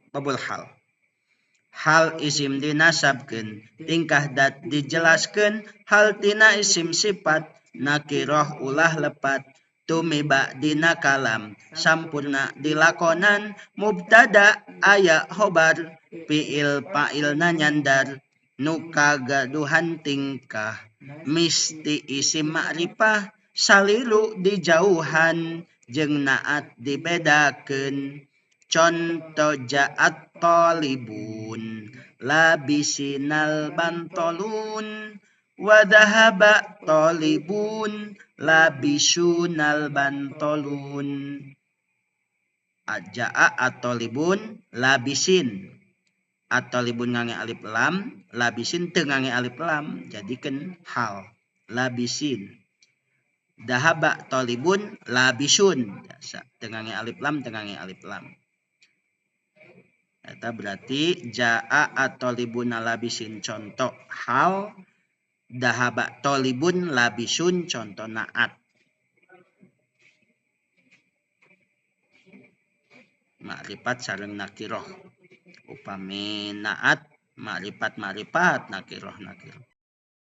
Babul hal. Hal isim dinasabkeun, tingkah dat dijelaskeun, hal tina isim sifat, nakiroh ulah lepat, tumiba dina kalam, sampurna dilakonan, mubtada aya khobar, fiil fa'ilna nyandar, nu kagaduhan tingkah, misti isim ma'rifah, saliru dijauhan, jeung naat dibedakeun. Conto ja'at talibun labisinal bantolun wa dhahaba talibun labisunal bantolun. Ja'a at-talibun labisin, at-talibun ngange alif lam, labisin teu ngange alif lam, jadikeun hal labisin. Dhahaba talibun labisun, biasa teu ngange alif lam, teu ngange alif lam. Eta berarti jaa at-talibun labisin contoh hal, dahaba talibun labisun contoh naat. Ma'rifat sareng nakiroh. Upami naat ma'rifat ma'rifat, nakiroh nakiroh.